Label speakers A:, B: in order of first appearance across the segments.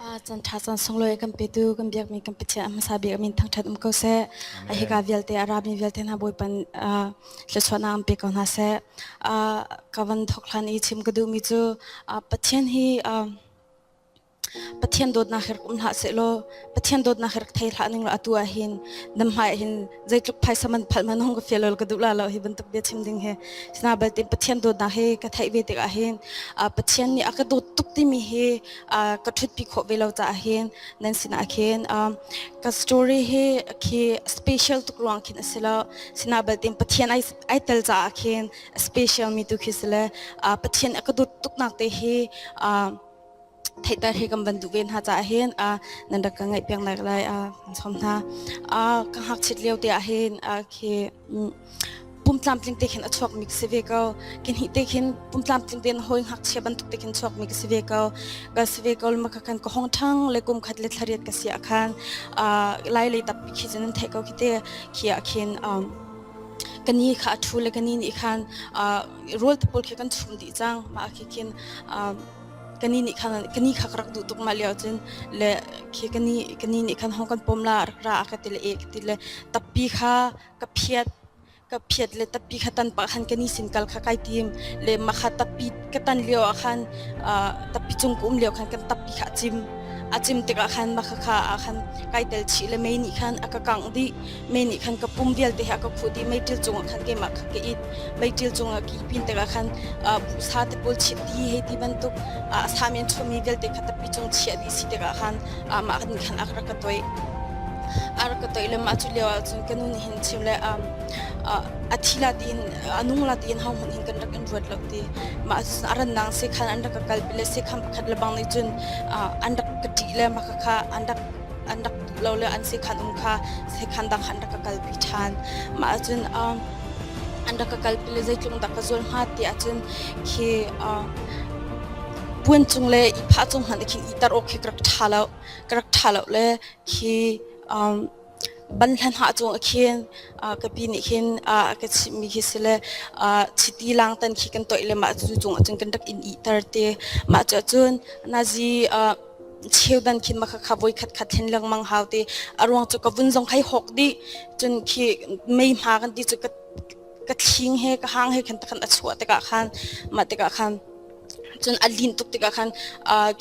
A: Caan ṭha caan sunglawi kan petu kan biakmi kan Pathian a hmasa bik a min thangṭhat um ko seh. Hika vialte a rami vialte hna Bawipa thluachuahnak an pe ko hna seh. Ka van thawk hlan i chim ka duhmi cu Pathian hi Pathian dawtnak hi rak um hlah sehlaw Pathian dawtnak hi rak thei hlah ning law atu ah hin nan hmai ah hin zeitluk phaisa man phalh man hong ka fial lo ka duh la lo hi bantuk bia chim ding hi sina balte Pathian dawtnak hi ka theih ve tikah hin Pathian nih a ka dawt tuk timi hi ka ṭhutpi khawh ve lo caah hin nan sinah khin ka story hi khi special tuk ruang khin a si lo sina balte Pathian ai ai tel caah khin special mi tu khi si le Pathian a ka dawt tuk nak te hi theihter hi kan van duh ve hna caah hin nan rak ka ngaih piak nak lai kan sawm hna. Ka ngakchit lio te ah hin khi pum tlamtling te khin a chuak mi ka si ve ko. Ki hnih te khin pum tlamtling tein hawi ngakchia bantuk te khin chuak mi ka si ve ko. Ka si ve ko ma khan ka hong ṭhang le kum khat le thlariat ka si ah khan lai lei tappi khi cun nan theih ko khi te khi ah khin ka ni kha a ṭhu le ka ni nih khan rawl te pawl khi kan chum dih cang mah khi khin kani nih khan kani kha ka rak duh tuk mah lio cun le khi kani kani nih khan hong kan pom la rak ra ka ti le e ka ti le tappi kha ka phiat ka phiat le tappi kha tan pah khan kani sin kal kha kai tim le ma kha tappi ka tan lio ah khan tappi cung ka um lio khan kan tappi kha a cim a cim tikah khan ma kha kha ah khan kai tel chih le mei nih khan a ka kangh dih mei nih khan ka pum vialte he a ka khuh dih meiṭil cungah khan keimah kha ka it meiṭil cungah ka ipin tikah khan sa te pawl chit ti hei ti bantuk a sa men chumi vialte kha tappi cung chiah dih si tikah khan mah nih khan a rak ka toih a rak ka toih le mah cu lio ah cun ka nu nih hin chim le a thi la tiin a nung la tiin ho hmanh hin kan rak in ruat lo ti mah a rannak sekhan an rak ka kalpi le sekhan pakhat le bang nih cun an rak ka ṭih le mah kha an rak an rak duh lo le an sekhan um kha sekhan dang kha an rak ka kalpi ṭhan. Mah ahcun an rak ka kalpi le zeitluk dah ka zual hnga ti ahcun khi puan cung le ihphah cung hmanh khin i tar awk khi ka rak ṭha lo. Ka rak ṭha lo le khi banhla hnah cung ah khin ka pi nih khin a ka chimhmi khi si le chiti langtan khi kan toih le mah cu cung ahcun kan rak in ihter te. Mah cu ahcun nazi cheudan khin ma kha voi khat khat thlen lengmang hau te a ruang cu ka vun zong khai hawk dih cun khi mei hma kan ti cu ka ka thling he ka hang he khan takhan a chuah tikah khan mah tikah khan cun a lin tuk tikah khan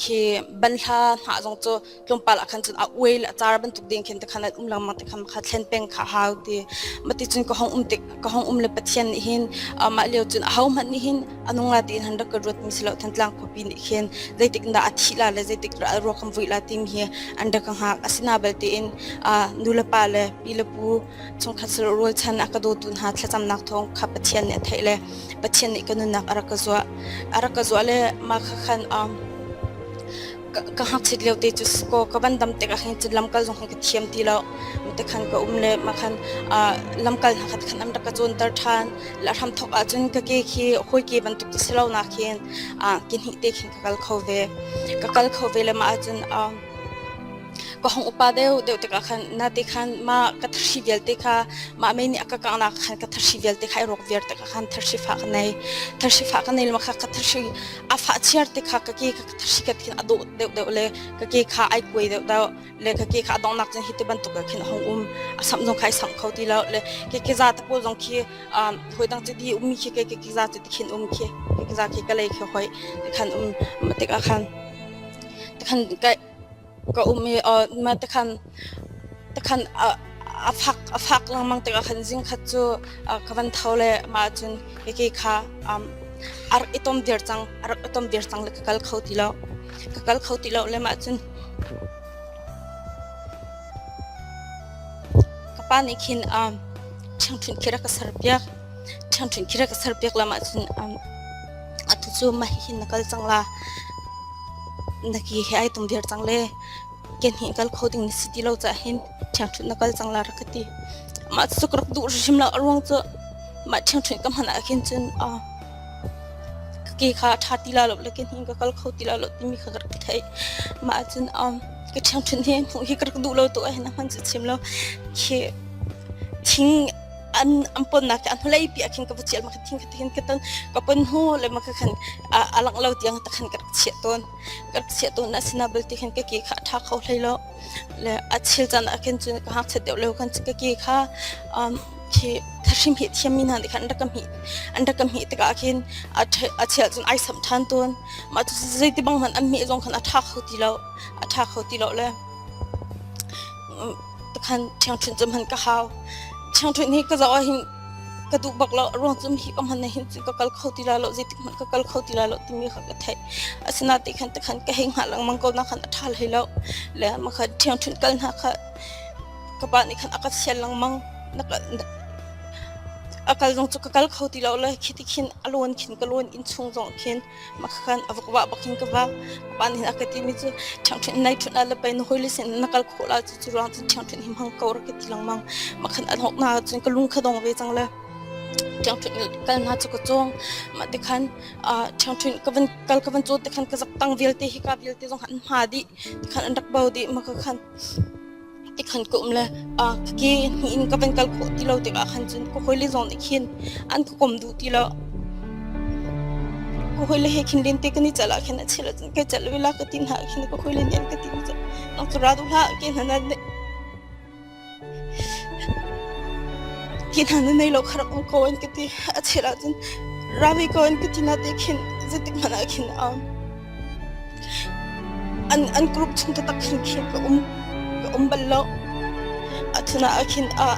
A: khi banhla hnah zong cu tlawmpal ah khan cun a uai le a car bantuk ding khin tikhan an um lengmang tikhan kha thlen peng kha hau ti mah ti cun ka hong um tik ka hong um le Pathian nih hin mah lio cun ahohmanh nih hin a nung la tiin han rak ka ruat mi si lo Thantlang khuapi nih khin zeitik dah a thih la le zeitik dah a ruak kan vui la timi hi an rak ka hngak asina belte in nu le pa le pi le pu chungkhat sal rualchan a ka dawtu hna thlacamnak thawng kha Pathian nih a theih le Pathian nih ka nunnak a rak ka zuah a rak ka zuah le mah kha khan ka ngakchit lio te cu ko ka van dam tikah hin cun lamkal zong hi ka thiam ti lo te khan ka um le ma khan lamkal hna khat khan an rak ka cawnter ṭhan la hram thok ahcun ka ke khi hawi ke bantuk ti si lo nak hin ke hnih te khin ka kal kho ve ka kal kho ve le ma ahcun ka hong upa deuh deuh tikah khan na te khan ma ka thahri vialte kha mah mei nih a ka kangnak khan ka thahri vialte kha i rawk viar tikah khan thahri fah ka nei thahri fah ka nei le ma kha ka thahri a fah chiar te kha ka ke kha ka thahri kat khin a dawh deuh deuh le ka ke kha ai kuai deuh deuh le ka ke kha a donghnak cun hi ti bantuk ah khin a hung um a samh zong kha ai samh kho ti lo le ke ke za te pawl zong khi hawi dang cu di ummi khi ke ke za cu ti khin um khi ke ke za khi ka lei khi hoi ti khan um tikah khan tikhan ka ka um i ma tikhan tikhan a fak a fak lengmang tikah khan zing khat cu ka van tho le mah cun ke kha a rak i tom dir cang a rak i tom dir cang le ka kal kho ti lo ka kal kho ti lo le mah cun ka pa nih khin ṭhiangṭhunh khi rak ka ser piak ṭhiangṭhunh khi rak ka ser piak lam ah cun atu cu mah hihin na kal cang la na ki he ai tum viar cang le kenhnih kal kho ding na si ti lo caah hin ṭhiangṭhunh na kal cang la rak ka ti mah cu ka rak duh hrim lo a ruang cu mah ṭhiangṭhunh ka hman ah khin cun ka ke kha a ṭha ti la lo le kenhnih ka kal kho ti la lo timi kha ka rak theih mah ahcun ka ṭhiangṭhunh hi hmuh hi ka rak duh lo tu ah hin a hman cu chim lo khi thing. An an ponnak khi an hnulei pi ah khin ka va chial ma kha thing kha khin ka tan ka pon hnu le ma kha khan a langh lo tiang ta khan ka rak chiah tawn. Ka rak chiah tawn asina belte khan ka ke kha a ṭha kho hlei lo. Le a chil caan ah khin cun ka ngakchiat deuh lio khan ka ke kha um, khi thahrim hi thiammi hna nih khan an rak ka hmih an rak ka hmih tikah khin a a chel cun ai samh ṭhan tawn. Mah cu zeiti bang hmanh an hmeh zong khan a ṭha kho ti lo. A ṭha kho ti lo le Khan ṭhiangṭhunh cu hman ka hau. Ṭhiangṭhunh hi ka zoh ahhin ka duh bak lo. A ruang cu hi ka hman ahhin cun ka kal kho ti lai lo, zeitik hmanh ka kal kho ti lai lo timi kha ka theih. Asinain khan tikhan ka hei hngah lengmang ko na khan a ṭha hlei lo. Le mah kha ṭhiangṭhunh kal hna kha ka pa nih khan a ka sial lengmang. Na ka a kal zong cu ka kal kho ti lo le khi ti khin a lawn khin ka lawn inn chung zong khin Makhan a vok vah bak in ka vak. Ka pa nih a ka timi cu ṭhiangṭhunh nai ṭhunh ah le pei na hawile sin na kal khawh la cu cu ruang cun ṭhiangṭhunh hi hmang ko rak ka ti lengmang. Makhan an hawk na cun ka lung kha dong ve cang le ṭhiangṭhunh kal hna cu ka cawng. Mah ti khan ṭhiangṭhunh ka van kal ka van caw te khan ka zaktang vialte hi ka vialte zong an hma dih. Tikhan an rak bo dih. Mah ka khan Tikhan ka um le ka ke hnih in ka van kal khawh ti lo tikah khan cun ka hawile zong nih khin an ka kom duh ti lo. Ka hawile he khin lente kan i celh ah khin a chel ahcun kai celh ve la ka ti hna khin ka hawile nih an ka ti mi cu nang cu ra duh hlah ke hna na ke hna na nei lo kha rak um ko an ka ti. A chel ahcun ra ve ko an ka ti na te khin zeitik hmanh ah khin um An an group chung taktak khin khin ka um ka um bal lo. A thuna ah khin a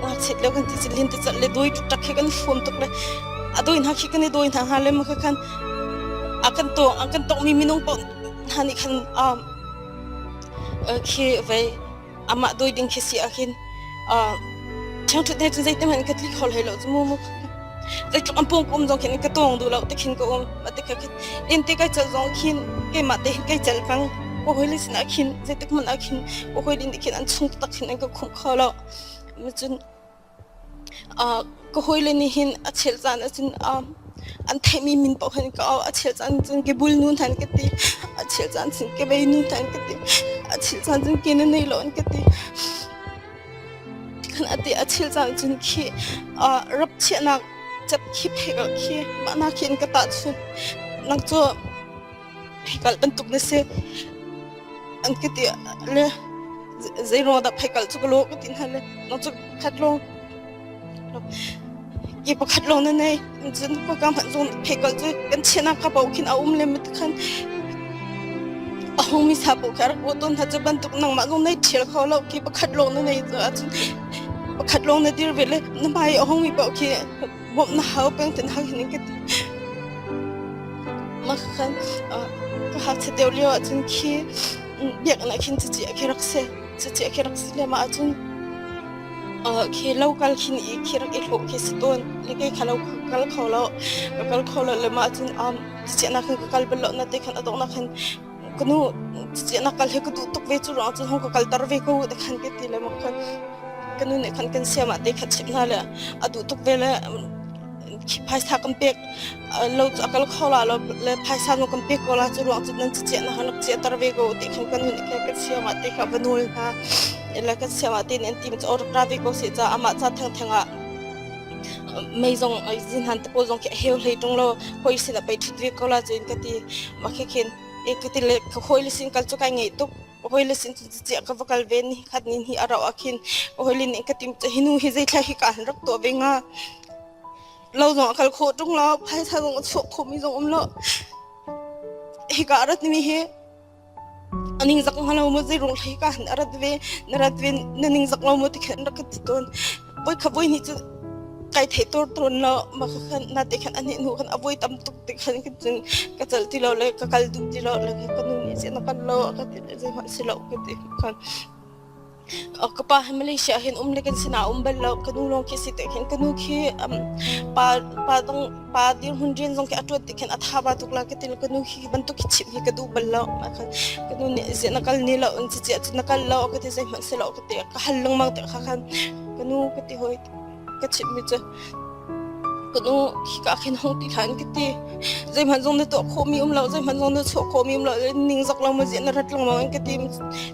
A: ngakchiat lio kan ti ci lin te cat le doi tuk khi kan fuam tuk le a doi hna khi kan i doi hna hnga le ma kha khan a kan to an kan tokmi minung paoh hna nih khan um khi vei amah doi ding khi si ahhin ṭhiangṭhunh he cun zeitin hmanh ka tli kho hlei lo cu mu mu zeitluk an pawng ka um zong khin ka tawng duh lo ti khin ka um mah ti kha khin inn te kai celh zong khin keimah te hin kai celh peng ka hawile sinah khin zeitik hmanh ah khin ka hawile nih khin an chung taktak khin an ka khumh kho lo cun Ka hawile nih hin a chel caan ahcun an theihmi min paoh hin ka auh. A chel caan cun kebul nu hna an ka ti. A chel caan cun kebei nu hna an ka ti. A chel caan cun ke na nei lo an ka ti. Khan a ti a chel caan cun khi rap chiahnak cep khi phek ah khi mah na khi in ka tahchunh. Nang cu pheikalh bantuk na si. An ka ti le zei ruang dah pheikalh cu ka lawh ka ti hna le nang cu khat lawng ke pakhat lawng na nei cun ka hmanh zong pheikalh cu kan chiahnak ka paoh khin a um le mit khan a hung mi sa paoh kha rak ruah tawn hna cu bantuk nangmah zong nei ṭhial kho lo ke pakhat lawng na nei cu ahcun pakhat lawng na dir ve le na hmai a hung mi paoh khi bawmh na hau peng ten hang hin ka ti mah khan ka ngakchia deuh lio ahcun khi biakinn ah khin cici khi rak si cici khi rak si le mah ahcun khi lo kal khin i khi rak i hlawh khi si tawn le kei kha lo kal kho lo ka kal kho lo le mah ahcun cici nak khan ka kal bal lo na te khan a donghnak khan ka nu cici nak kal hi ka duh tuk ve cu ruang cun hong ka kalter ve ko te khan ka ti le mah khan ka nu nih khan kan siam ah te kha chimh hna le a duh tuk ve le khi phaisa kan pek lo cu a kal kho la lo le phaisa nu kan pek ko la cu ruang cu nan ciah na han rak tar ve ko ti khan kan nu nih khan kan siam ah te kha va nawl hna le kan siam ah te nih an tim cu rak ra ve ko se ca amah ca theng theng ah mei zong zin han te pawl zong khi a heu hlei tung lo hoi sin a pei thut ve ko la cu in ka ti ma khi khin e ka ti le ka hoi le sin kal cu kai ngei tuk hawile sin cun ciah ka va kal ve ni khat ni hi a rauh ah khin hawile nih ka tim hi nu hi zeithla hi ka han rak tuah ve nga lo zong a kal khawh ṭung lo phaisa zong a chuah khawh mi zong um lo hika a rat mi hi a ningzak hnga lo maw zei rung hlei ka han a rat ve na rat ve na ningzak lo maw ti khan rak ka ti tawn voi kha voi ni cu kai thei tur tawn lo ma kha khan na te khan ani hnu khan a voi tam tuk ti khan ka cun ka cal ti lo le ka kal duh ti lo le ka nu nih na kal lo ka ti zeihmanh si lo ka ti khan ka pa hi Malaysia hin um le kan sinah um bal lo ka nu lawng khi si te khin ka nu khi pa pa dong pa dirhmun rian zong khi a ṭuan ti khin a tha ba tuk la ka ti ka nu khi bantuk khi chimh hi ka duh bal lo ma khan ka nu nih zi na kal ni lo in ci cu na kal lo ka ti zeihmanh si lo ka ti ka hal lengmang te kha khan ka nu ka ti hoi ka chimh mi cu ka nu hi ka khin hong ti hlan ka ti. Zeihmanh zong na tuah khawhmi um lo, zeihmanh zong na chuah khawhmi um lo, ningzak lo ma ziah na rat lengmang in ka ti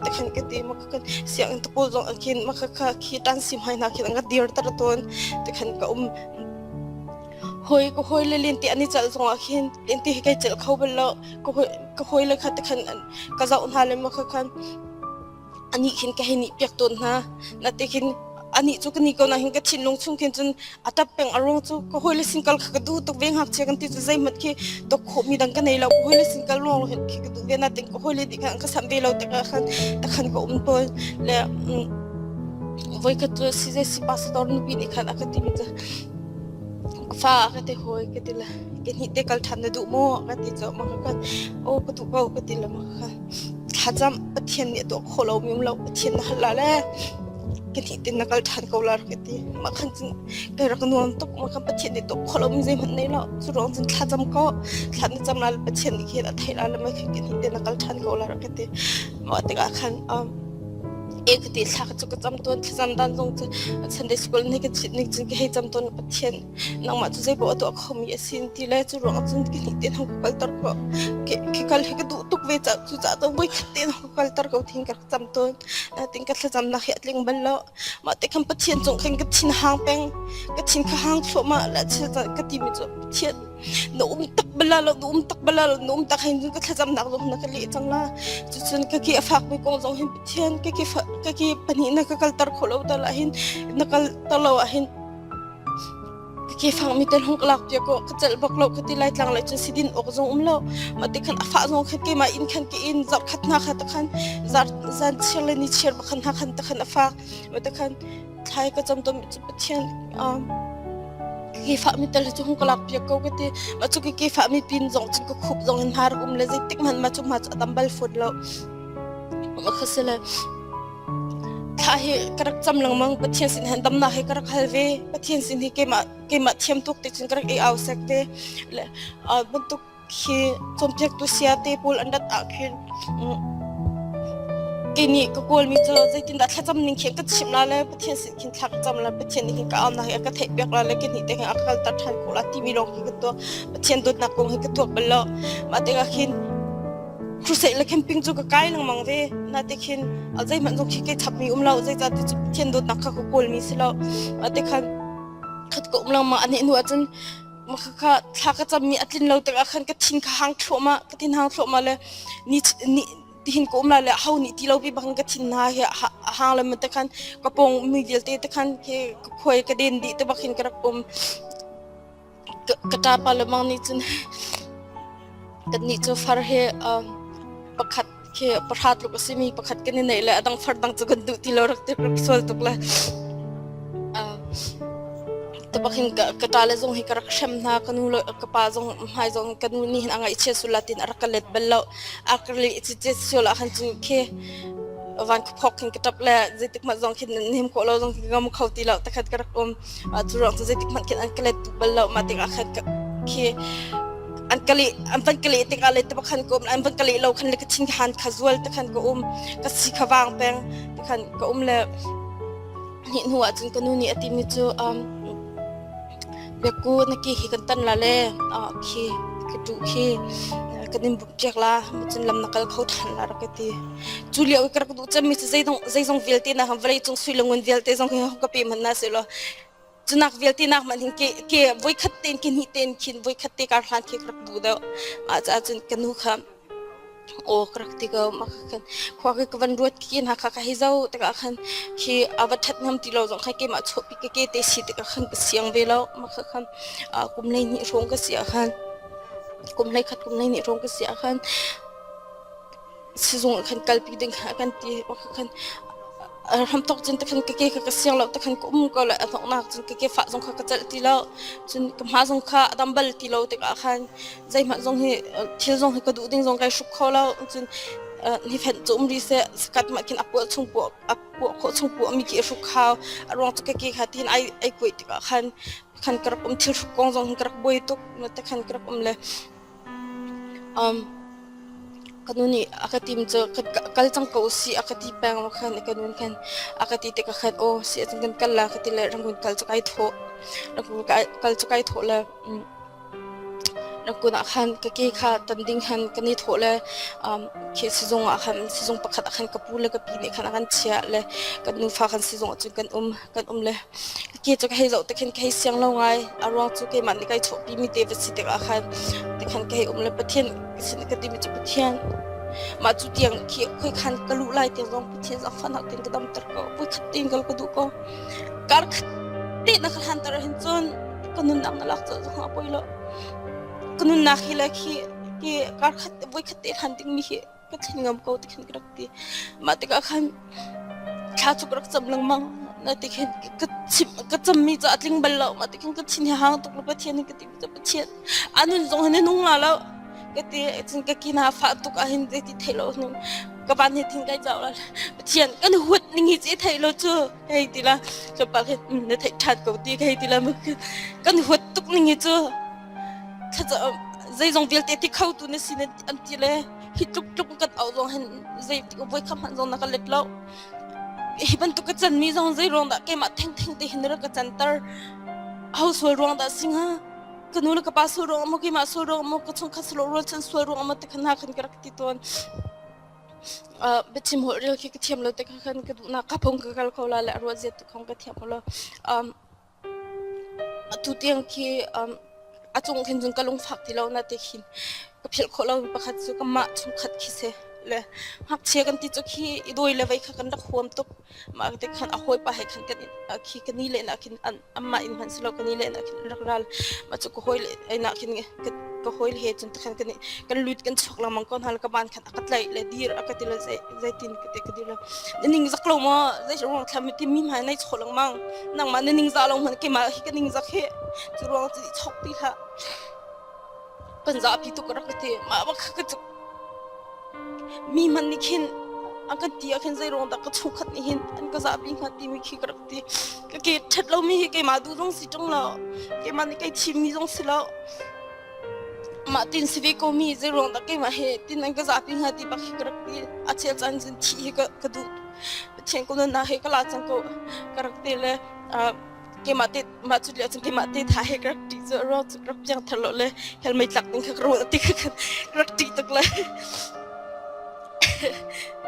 A: tikhan ka ti ma kha sianginn tukul zong ah khin ma kha kha khi tan si hmai hna khin an ka dir tar tawn tikhan ka um hawi ka hawi le lente an i celh zong ah khin lente hi kai celh kho bal lo ka hawi ka hawi le kha tikhan ka zoh hna le ma kha khan anih khin ka hei nih piak tawn hna. Nate khin anih cu ka ni ko nahin ka thinlung chung khin cun a tap peng a ruang cu ka hawile sin kal kha ka duh tuk ve ngakchia kan ti cu zeihmanh khi tok khawhmi dang ka nei lo ka hawile sin kal ruang khi ka duh ve natin ka hawile nih khan an ka samh ve lo tikah khan takhan ka um tawn le voikhat cu CJC pastor nupi nih khan a ka timi cu ka fa ka ti hawi ka ti le ke hnih te kal ṭhan na duh maw ka ti cu ma ka kan aw ka duh ko ka ti le ma ka kan Thlacam Pathian nih a tuah khawh lomi um lo Pathian na hal la le ka nih tin na kal ṭhan ko la rak ka ti. Mah khan cun kai rak nuam tuk. Mah khan Pathian nih tuah khawh lomi zeihmanh nei lo. Cu ruang cun thlacam ko. Thla na cam la le Pathian nih khin a theih la le mah khan ka nih tin na kal ṭhan ko la rak ka ti. Mah tikah khan um, e ka ti thla cu ka cam tawn thlacam dan zong cu Sunday school nih ka chit ning cun ka hei cam tawn Pathian nangmah cu zeipaoh a tuah khomi a si ti le cu ruangah cun ka hnih tein hong ka kalter ko khi kal hi ka duh tuk ve caah cucaah cun voikhat tein hong ka kalter ko thin ka rak cam tawn natin ka thlacamnak hi a tling bal lo mah te khan Pathian cung khan ka thin hang peng ka thin kha hang thluahmah le chil ka timi cu Pathian na um tak bala lo na um tak bala lo na um tak hin ka thlacamnak zong na ka leh cang la cucun ka ki a fakmi kong zong hin Pathian ka ki ka ki pahnih na ka kalter khawh lo tal ah hin na kalter lo ah hin Ka ke fangmi tel hung ka lak piak ko ka celh bak lo ka ti lai tlang lai cun sidin awk zong um lo mah ti khan a fah zong khan keimah inn khan ka in zarh khat hna kha ta khan zar zan chiar le ni chiar bakhan hna khan ta khan a fak mah ti khan thlai ka cam tom cu Pathian ke fahmi tel cu hung ka lak piak ko ka ti mah cu ke fahmi pin zong cun ka khup zong in hna rak um le zeitik hmanh mah cu hma cu a tam bal fut lo mah kha si le Thla hi ka rak cam lengmang. Pathian sin hin damnak hi ka rak hal ve. Pathian sin hi keimah keimah thiam tuk ti cun ka rak i au sek ve. Le bantuk khi cawnpiaktu saya te pawl an rat ah khin kei nih ka kawlmi cu zeitindah thlacam ning khi ka chimh la le Pathian sin khin thla ka cam la Pathian nih hin ka aunak hi a ka theih piak la le kei nih te hin a ka kalter ṭhan khawh la timi lawng khi ka tuak. Pathian dawtnak kong hi ka tuak bal lo. Mah tikah khin Crusade le camping cu ka kai lengmang ve. Nate khin zeihmanh zong khi kai chapmi um lo. Zeicah ti cu Pathian dawtnak kha ka kawlmi si lo. Mah te khan khat ka um lengmang. Anih hnu ahcun kha thla ka cammi a tlin lo tikah khan ka thin kha hang thluahmah. Ka thin hang thluahmah le ni ni tihin ka um la le ho nih ti lo pi bang ka thin hna hi a hang le te khan ka pong mi vialte te khan khi ka khuai ka den dih te bak hin ka rak um. Ka ṭapa le mang nih cun kannih cu far hi pakhat khi pahra tluk a simi pakhat kan i neih le a dang far dang cu kan duh ti lo rak ti rak sual tuk le tabak hin ka ṭa le zong hi ka rak hrem hna ka nu le ka pa zong hmai zong ka nu nih hin a ngaihchia sul la tin a rak ka let bal lo a ka leh cicet sual ah khan cun khi van phok khin ka ṭap le zeitik hmanh zong khin hnim khawh lo zong ka ngam kho ti lo takhat ka rak um Cu ruang cu zeitik hmanh khin an ka let bal lo. Mah tikah khan khi an ka leh an van ka leh tikah le te khan ka um an van ka leh lo khan le ka thin han kha zual te khan ka um ka si kha vang peng te khan ka um le hnih hnu ah cun ka nu nih a timi cu um, biaku na ki hi kan tan la le khi ka tu khi kan in buk piak la cun lam na kal kho than la rak ka ti Cu lio i ka rak duh cemmi cu zeidong zeizong vialte na vawlei cung sui le ngun vialte zong hi ka pe hmanh na seh law cunak vialte nak hmanh hin ke ke voikhat tein ke hnih tein khin voikhat te kar hlan khi ka rak duh deuh. Mah caah cun ka nu kha aw ka rak ti ko mah khan khua khi ka van ruat ki hna kha ka hei zoh tikah khan khi a va ṭhat ngam ti lo zong kha keimah chuahpi ka ke te si tikah khan ka siang ve lo mah kha khan kum 12 hrawng ka si ah khan kum 11 kum 12 hrawng ka si ah khan sizung ah khan kalpi ding kha a kan ti khan hramthok cun takhan ka ke kha ka siang lo takhan ka um ko le a hnoknak cun ka ke fah zong kha ka celh ti lo cun ka hma zong kha a dam bal ti lo tikah khan zeihmanh zong hi thil zong hi ka duh ding zong kai hruk kho lo cun ni fenh cu um ri seh sakat mah khin a puah chung puah a puah khawh chung puah mi khi a hruk hau a ruang cu ka ke kha tin ai ai kuai tikah khan khan ka rak um thil hruk kong zong ka rak buai tuk te khan ka rak um le Um, ka nu nih a ka tim cu kal cang ko usih a ka ti peng khan ka nu khan a ka ti tikah khan aw si ahcun kan kal la ka ti le Rangoon kal cu kai thawh. Rangoon kal cu kai thawh le. Rangoon ah khan ka ke kha tan ding khan kan i thawh le um, khi sizung ah khan sizung pakhat ah khan ka pu le ka pi nih khan a kan chiah le kan nufa khan sizung ah cun kan um kan um le ka ke cu ka hei zoh te khin ka hei siang lo ngai. A ruang cu keimah nih kai chawhpi mi te va si tikah khan te khan ka hei um le Pathian ka sin ka timi cu Pathian mah cu tiang khi khoi khan ka luh lai tiang zong Pathian zaangfahnak tein ka damter ko. Voi khat tein kal ka duh ko. Kar khat te na ka hlanter hin cun ka nunnak na lak colh zong a poi lo. Ka nunnak hi le khi hi kar khat voi khat te hlan dingmi hi ka thlen ngam ko ti khin ka rak ti. Mah tikah khan thla cu ka rak cam lengmang. Na ti khin ka chim ka cammi cu a tling bal lo. Mah ti khin ka thin hi hang tuk lo Pathian hi ka ti cu Pathian a nun zong hin nung la lo. Ka ti cun ka kina fah tuk ah hin zei ti thei lo ning ka van hi thin kai cau la Pathian kan huat ning hi ci thei lo cu hei ti la tlawmpal khin na theih ṭhan ko ti hei ti la kan huat tuk ning hi cu zeizong vialte ti kho tu na si na an ti le hi tluk tluk kan au zong hin zei voi kham hmanh zong na ka let lo hi bantuk ka can mi zong zei ruang dah keimah theng theng te hin rak ka canter ho sual ruang dah singa ka nu le ka pa sual ruang maw keimah sual ruang maw ka chungkhat sual rual chan sual ruang maw ti khan ha khan ka rak ti tawn biachim holh rel khi ka thiam lo te kha khan ka duhnak ka phung ka kal kho la le a ruat zia tu khong ka thiam lo um atu tiang khi um a cung khin cun ka lungfak ti lo na te khin ka philh khawh lo pakhat cu kanmah chungkhat khi si le ngakchia kan ti cu khi i dawi le vei kha kan rak huam tuk mah te khan a hawipa he khan kan khi ka ni le na khin an amah in hmanh silo ka ni le na khin rak ral mah cu ka hawi le na khin ka hawi le he cun khan kan kan lut kan chuak lengmang ko hna ka ban khan a ka tlaih le dir a ka ti le zeitin ka ti ka dir le na ning zak lo maw zei ruang thlam ti mi hmai nai chawh lengmang nangmah na ning za lo hmanh keimah hi ka ning zak hi cu ruang cu chok ti hlah kan zapi tuk rak ka ti mah bak ka cu mi hmanh nih khin an kan ti ah khin zei ruang dah ka chungkhat nih hin an ka zapi hnga timi khi ka rak ti ka ke ṭhat lomi hi keimah duh zong si ṭung lo keimah nih kai thimmi zong si lo mah tin si ve ko mi zei ruang dah keimah he tin an ka zapi hnga ti bak hi ka rak ti a chel caan cun thih hi ka ka duh Pathian ko nunnak he ka la cang ko ka rak ti le keimah te mah cu lio cun keimah te tha he ka rak ṭih cu ruang cu ka rak piang thar lo le hell mei tlak ding kha ka ruat ti kha ka rak ṭih tuk le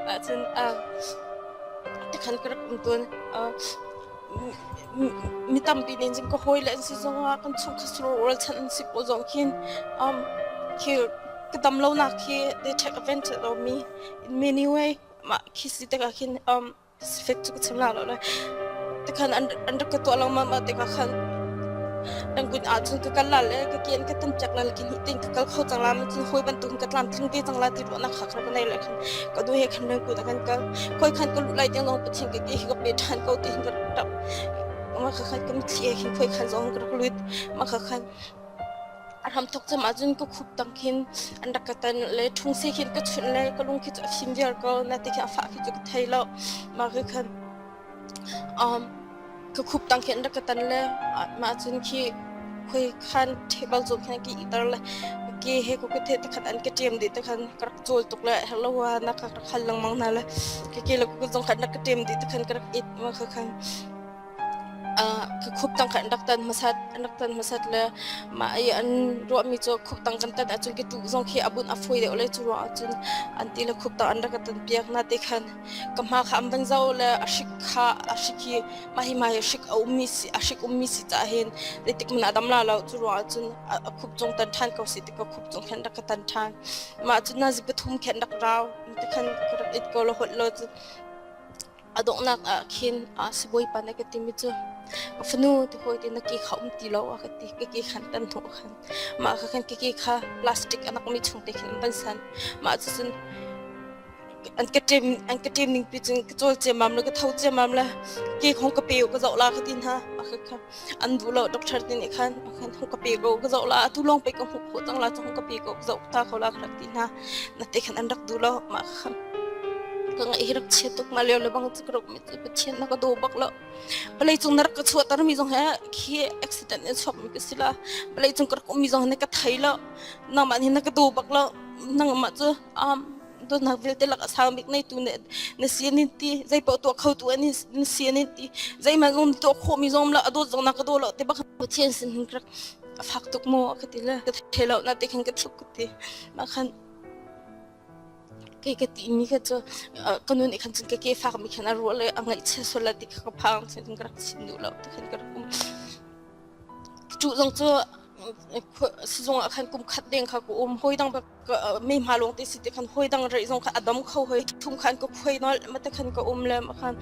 A: mah cun tikhan ka rak um tawn mi tampi nih cun ka hawi le an si zongah kan chungkhat rualchan an si pawl zong khin khi ka dam lonak khi they take advantage of me in many way mah khi si tikah khin Sifek cu ka chim la lo le tikhan an an rak ka tuah lengmang ma tikah khan Rangoon ah cun ka kal la le ka ke an ka tam piak la le kin hi tin ka kal kho cang la ma cun hawi bantuk ka tlam tling te cang la ti ruahnak kha ka nei le khan ka nu he khan Rangoon ah kan kal khoi khan ka luh lai tiang zong Pathian ka ke hi ka pe ṭhan ko ti hin ka rak ṭap ma kha khan ka mitthli he khin khoi khan zong ka rak lut ma kha khan A hramthawk cem ahcun ka khup tang khin an rak ka tan le ṭhungsi khin ka chunh le ka lung khi cu a fim viar ko na ti khi a fah khi cu ka thei lo. Mah khi khan um, ka khup tang khi an rak ka tan le mah cun khi khoi khan table cung khan ki itar le ke he ko ka the te khan an ka ṭem dih te khan ka rak cawl tuk le hello na ka rak hal lengmang hna le ke ke le ku zong khan rak ka ṭem dih te khan ka rak it ma kha khan Ka khuptang kha an rak tan hmasat an rak tan hmasat le mah i an ruahmi cu khuptang kan tan ahcun ka tuh zong khi a bunh a fawi deuh le cu ruang ahcun an ti le khuptang an rak ka tan piak na ti khan ka hma kha an van zoh le a hrik kha a hrik hi mah hi mah hi hrik a ummi si a hrik ummi si caah hin zeitik hmanh ah a dam la lo cu ruang ahcun a khup cung tan ṭhan ko si ti ka khup cung khan rak ka tan ṭhan mah cu nazi pathum khan rak rau ti khan ka rak it ko lo holh lo cu A donghnak ah khin sibawipa nih a ka timi cu ka fanu ti hawi te na ke kha um ti lo a ka ti. Ka ke khan tan hnawh khan. Mah kha khan ka ke kha plastic a nakmi chung te khin an van san. Mah cucun an ka ṭem an ka ṭem ning pi cun ka cawl ciammam le ka tho ciammam le ke khong ka pe ka zoh la ka ti hna. Mah kha kha an duh lo doctor te nih khan khan hung ka pe ko ka zoh la atu lawng pe ka hmuh khawh cang la cu hung ka pe ko ka zoh ta ko la ka rak ti hna. Na te khan an rak duh lo. Mah kha khan ka ngaih hi rak chia tuk ma lio le bang cu ka rak mi cu Pathian na ka daw bak lo vawlei cung na rak ka chuahter mi zong he khi accident in chuak mi ka si la vawlei cung ka rak um mi zong na ka thei lo nangmah nih na ka daw bak lo nangmah cu um dawtnak vialte lak a sang bik nei tu na si an in ti zei paoh tuah kho tu an na si an in ti zeihmanh zong tuah khawh mi zong la a dawt zong na ka daw lo te bak Pathian sin hin rak. A fak tuk maw a ka ti le ka thei lo na ti khan ka thuk ka ti. Mah khan kei ka ti mi kha cu ka nu nih khan cun ka ke fak mi khan a ruah le a ngaihchia sual la ti kha ka phang cun ka rak chim duh lo ti khan ka rak um. Cu zong cu sizung ah khan kum khat deng kha ka um hawi dang mi hma lawng te si te khan hawi dang reih zong kha a dam kho hoi thum khan ka khuai nol ma te khan ka um le ma khan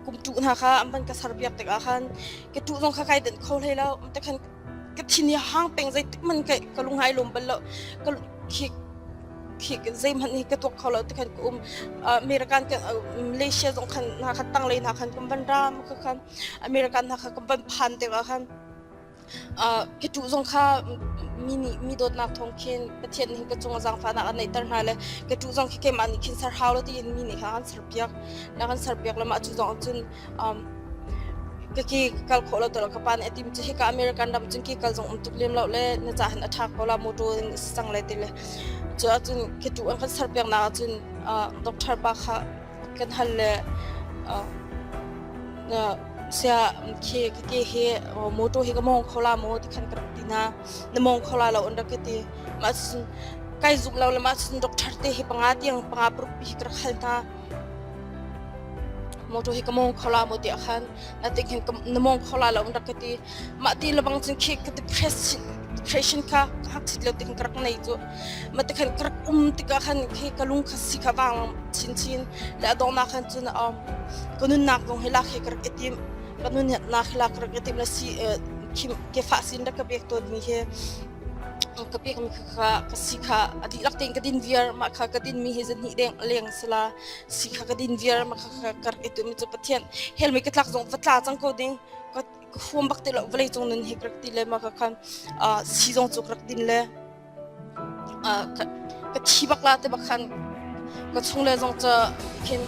A: kum tu hna kha an van ka sar piak tikah khan ka tu zong kha kai den kho hlei lo ma te khan ka thin hi hang peng zeitik man ka ka lung hai lum bal lo ka khi khi zeihmanh hi ka tuak kho lo te khan ka um American ka Malaysia zong khan hna khan tang lei hna khan kan van ram kha khan American hna kha kan van phan tikah khan Ka ṭuh zong kha mi nih mi dawtnak thawng khin Pathian nih ka cung zaangfahnak a neihter hna le ka ṭuh zong khi keimah nih khin ser hau lo tiin mi nih khan an serpiak. Na kan serpiak le mah cu zong cun ka ki kal khawh lo to ka pa nih a tim cu hika American ram cun ki kal zong um tuk lem lo le na ca hin a ṭha ko la motor in si cang le ti le cu ahcun ka ṭuh an kan serpiak nak ahcun doctor pa kha kan hal le sia khi ka ke hi motor hi ka mong kho la maw ti khan ka rak ti hna na mong kho la lo an rak ka ti mah cun kai zumh lo le mah cun doctor te hi panga tiang panga paruk pi ka rak hal hna motor hi ka mong kho la maw ti khan na ti khin na mong kho la lo an rak ka ti mah ti lebang cun khi ka depression depression kha ka hak chit lo ti khan ka rak nei cu ma ti khan ka rak um tikah khan khi ka lung kha si kha vang chinchin le a donghnak khan cun um ka nunnak zong hi lak hi ka rak i tim ka nunnak hi lak ka rak i tim le si khim ke fah sin rak ka pek tawn mi hi ka pek mi kha ka si kha a dihlak tein ka din viar mah kha ka din mi hi zan hnih deng leng sala si kha ka din viar mah kha ka rak i tu mi cu pathian hel mi ka tlak zong va tla cang ko ding ka huam bak ti lo vawlei cung nun hi ka rak ti le mah kha khan si zong cu ka rak din le ka thi bak la te bak khan ka chungle zong cu khin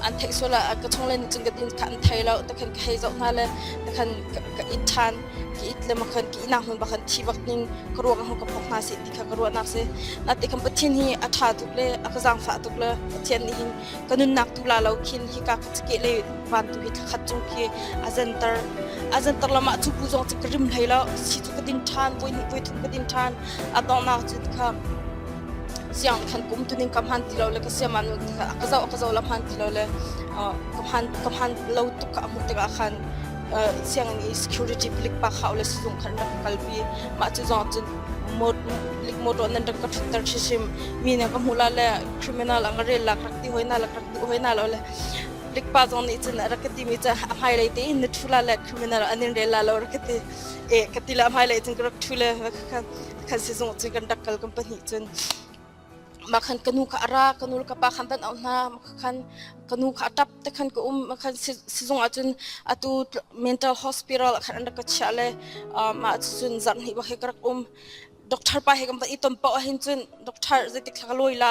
A: an theih sual ah ka chungle nih cun ka din kha an thei lo te khan ka hei zoh hna le te khan ka it ṭhan ka it le ma khan ka ihnak hmun bak khan thi bak ning ka ruak hung ka phok hna seh ti kha ka ruahnak si na ti khan Pathian hi a ṭha tuk le a ka zaangfah tuk le Pathian nih hin ka nunnak tu la lo khin hika ka cakeh le van tu hi thlakhat cung khi a zenter a zenter lamah cu bu zong cu ka rim hlei lo si cu ka din ṭhan voi hnih voi thum ka din ṭhan a donghnak cu kha siang khan kum tuning ka hman ti lo le ka siam anu ka zoh ka zoh la hman ti lo le ka hman ka hman lo tuk ka hmuh tikah khan sianginn i security palik pa kha le sizung khan rak kalpi mah cu zong cun lik motor nan rak ka ṭhutter hrim mi nih ka hmuh la le criminal ang rel la rak ti hoi na la rak duh hoi na lo le likpa zong nih cun rak ka ti mi cu a hmailei te in na ṭhu la le criminal an in rel la lo rak ka ti e ka ti la hmailei cun ka rak ṭhu le khan khan sizung cun kan rak kal kan pahnih cun mah khan ka nu kha a ra ka nu le ka pa khan van auh hna khan ka nu kha a ṭap te khan ka um khan sizung ah cun atu mental hospital ah khan an rak ka chiah le mah cun zarh hnih bak he ka rak um Doctor pa he kan van i ton paoh ahhin cun doctor zeitik thla ka lawi la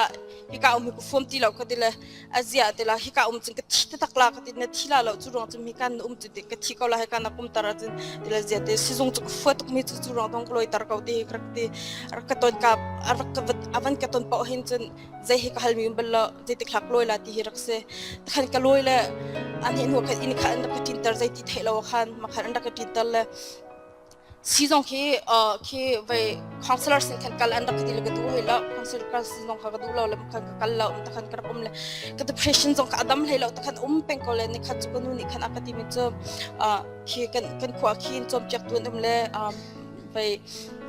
A: hika um hi ka fuam ti lo ka ti le a zia ti la hika um cun ka thi taktak la ka ti na thi la lo cu ruang cun hika na um cu ti ka thi ko la hika na kum tar ahcun ti le zia ti sizung cu ka fua tuk mi cu cu ruang dong ka lawi tar ko ti hi ka rak ti rak ka ton ka rak ka avan ka ton paoh hin cun zei hi ka hal mi um bal lo zeitik thla ka lawi la ti hi rak si khan ka lawi le an hi hnu khan inn kha an rak ka ṭin ter zei ti theih lo khan ma khan an rak ka ṭin ter le Si zong khi khi vei counselor sin khan kal an rak ti le ka duh hoi lo counselor kal sin zong kha ka duh lo le khan ka kal lo ta khan ka rak um le ka depression zong ka adam hlei lo ta khan um peng ko le ni khat cu ka nu nih khan a ka ti mi cu khi kan kan khua khi cawmpiak tu an um le vei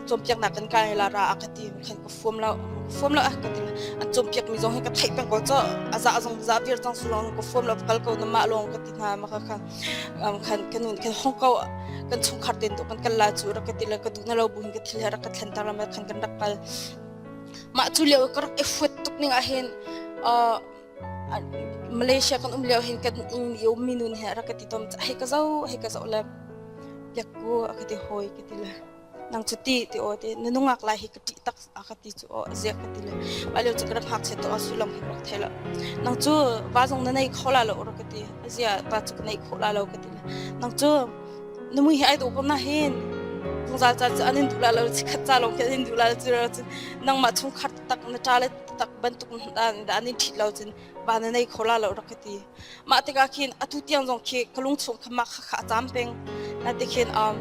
A: cawmpiaknak kan kai la ra a ka ti khan ka fuam lo fuam lo a ka ti an cawmpiak mi zong hi ka theih peng ko cho a za zong za vir cang su long ka fuam lo kal ko na mah long ka ti hna ma kha khan kan kan kan hong ko kan chungkhar ten tu kan kal la cu rak ka ti le ka duh na lo bu hin ka thil he rak ka thlen tar ma khan kan rak kal mah cu lio ka rak i fuat tuk ning ah hin Malaysia kan um lio hin kan ing i um mi nun he rak ka ti tom hei ka zo hei ka zo le piakku a ka ti hoi ka ti le nang cu ti ti aw ti na nungak lai hi ka ṭih tak a ka ti cu aw ziak ka ti le mah lio cu ka rak ngakchia to a sullam hi ka rak thei lo nang cu va zong na nei kho la lo rak ka ti zia pa cu ka nei kho la lo ka ti le nang cu na mui hi ai dawh ko na hin zungzal ca cu an in duh la lo chikhat ca lawng khi an in duh la lo cu nangmah chungkhar tak na ṭa le tak bantuk da an in ṭhit lo cun va na nei kho la lo rak ka ti mah tikah khin atu tiang zong khi ka lung chung kha mah kha kha a caam peng na ti khin um.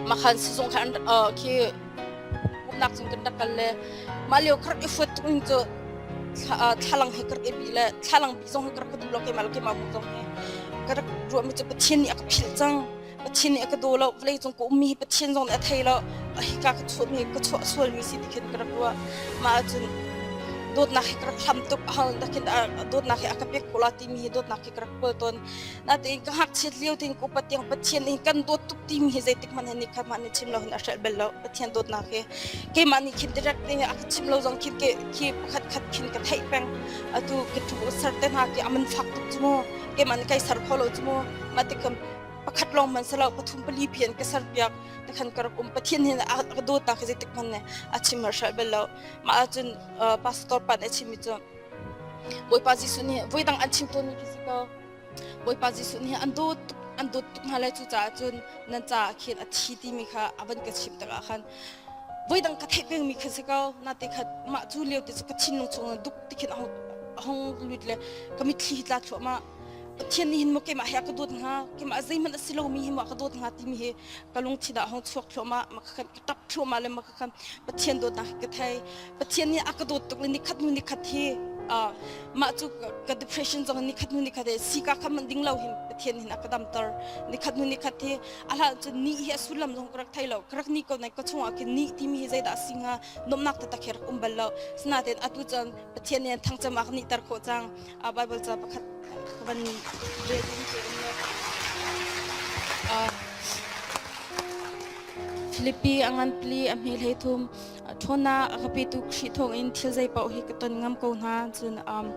A: Mah khan sizung khan khi pumnak cung kan rak kal le mah lio kar i fuat tuk in cu thlalang he kar i bi le thlalang bi zong he kar ka duh lo keimah le keimah bu zong he ka rak ruahmi cu Pathian nih a ka philh cang. Pathian nih a ka daw lo vawlei cung ka ummi hi Pathian zong nih a thei lo hika ka chuahmi ka chuah sualmi si ti khin ka rak ruah. Mah ahcun dawtnak hi ka rak hlam tuk a khin dawtnak hi a ka pek ko la timi hi dawtnak hi ka rak kawl tawn. Natein ka ngakchiat lio tein ka upat tiang Pathian nih kan dawt tuk timi hi zeitik hmanh hin nikhat hmanh nih chim lo hin a hrelh bal lo Pathian dawtnak hi keimah nih khin direct te a ka chim lo zong khin ke khi pakhat khat khin ka theih peng atu ka tu ser te hna ki aman fak tuk cu mu keimah nih kai ser kho lo cu mu mah tikam pakhat lawng man selo pathum pali pian ka ser piak takhan ka rak um Pathian hin a ka dawtnak hi zeitik hmanh nih a chim a hrelh bal lo mah ahcun pastor pan a chim mi cu Bawipa Jesuh nih voidang an chim tawnmi khi si ko. Bawipa Jesuh nih an dawt tuk an dawt tuk hna lai cucaah cun nan caah khin a thi timi kha a van ka chimh tikah khan voidang ka theih pengmi kha si ko nate khat mah cu lio te cu ka thinlung chung duk ti khin a hong lut le ka mitthli hi tla thluahmah Pathian nih hin maw keimah he a ka dawt hnga keimah zeihmanh a si lomi hi maw a ka dawt hnga timi hi ka lungthin ah hong chuak thluahmah ma khan ka ṭap thluahmah le ma khan Pathian dawtnak hi ka thei Pathian nih a ka dawt tuk le nikhat hnu nikhat hi mah cu ka depression zong nikhat hnu nikhat hi sika kha man ding lo hin Pathian hin a ka damter nikhat hnu nikhat hi a hlan cun ni hi a sullam zong ka rak thei lo ka rak ni ko nai ka chungah khin ni timi hi zeidah a si hnga nuamhnak taktak hi rak um bal lo sinain atu cun Pathian nih thangcam a ka nihter khawh cang Bible ca pakhat ka van rel ding cu um le Filipi a ngan pli a hme hlei thum ṭhawnnak a ka petu Khrih thawngin thil zei paoh hi ka ton ngam ko hna cun um,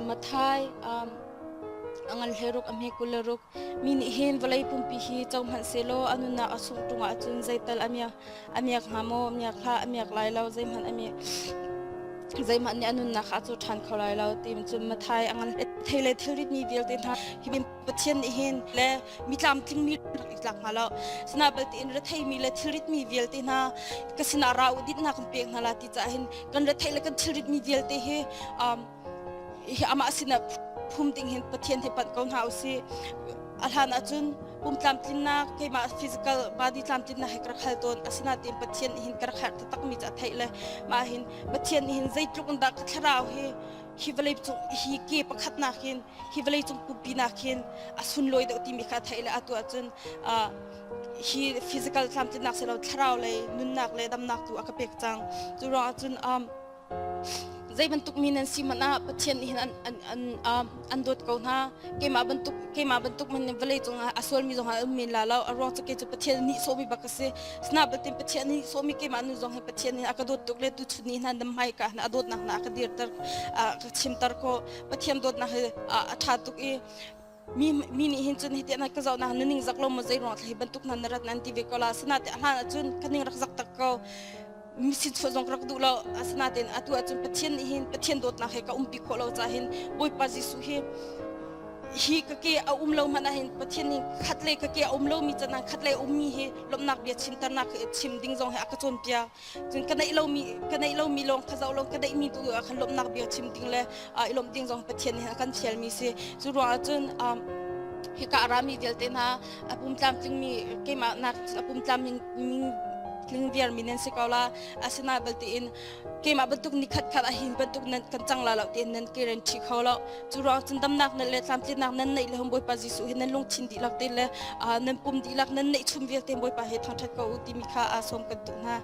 A: Mathai um, a ngan hlei ruk a hme 26 mi nih hin vawlei pumpi hi co hmanh sehlaw a nunnak a sungh ṭung ahcun zeital a miak a miak hnga maw miak hlah a miak lai lo zeihmanh a miak zeihmanh nih a nunnak kha a cu ṭhan kho lai lo ti cun Mathai a ngan thei le thilrit mi vialte hna hi Pathian nih hin le mi tlamtlingmi rak i tlak hnga lo sinah balte in retheimi le thilrit mi vialte hna ka sinah ra u ditnak kan pek hna la ti caah hin kan retheih le kan thilrit mi vialte hi um, hi amah sinah phum ding hin Pathian he panh ko hna usih a hlan ahcun pum tlamtlinnak keimah physical body tlamtlinnak he ka rak hal tawn asinain Pathian nih hin ka rak herh taktakmi cu a theih le mah hin Pathian nih hin zeitluk in dah ka thlarau hi hi vawlei cung hi ke pakhat nak hin hi vawlei cung pumpi nak hin a sunlawi deuh timi kha a theih le atu ahcun hi physical tlamtlinnak si lo thlarau lei nunnak le damnak tu a ka pek cang cu ruang ahcun Zei bantuk mi nan si hmanh ah Pathian nih hin an, an, an, uh, an dawt ko hna. Keimah bantuk keimah bantuk man vawlei cungah a sualmi zong ah um men la lo. A ruang cu kei cu Pathian nih sawhmi bak ka si. Sina batin Pathian nih sawhmi keimah nu zong hi Pathian nih a ka dawt tuk le tu chun ni hna dam hmai ka a dawtnak na a ka dirter a ka chimter ko. Pathian dawtnak hi a ṭha tuk i mi mi nih hin cun hiti na ka zoh na ning zak lo maw zei ruang hi bantuk hna na rat nan ti ve ko la asinain a hlan ahcun ka ning rak zak tak ko mi sin chuah zong ka rak duh lo asinain atu ahcun Pathian nih hin Pathian dawtnak he ka umpi khawh lo caah hin Bawipa Jesuh hi hi ka ke a um lo hmanh ah hin Pathian nih khat le ka ke a um lomi canah khat le ummi hi lawmhnak bia chimternak chim ding zong hi a ka cawnpiak Cun ka neih lomi ka neih lomi lawng kha zoh lo ka neihmi tu ah khan lawmhnak bia chim ding le i lawmh ding zong Pathian nih a kan fialmi si. Cu ruangah cun hika a rami vialte hna a pum tlamtlingmi keimah nak a pum tlamling tling viarmi nan si ko la asinain balte in keimah bantuk ni khat khat ah hin bantuk nan kan cang la lo tiin nan guarantee kho lo Cu ruang cun damnak nan le tlamtlinnak nan neih le hong Bawipa Jesuh hi nan lungthin dihlak te le nan pum dihlak nan neih chum vialte Bawipa he thangṭhat ko u timi kha aa sawm kan duh hna.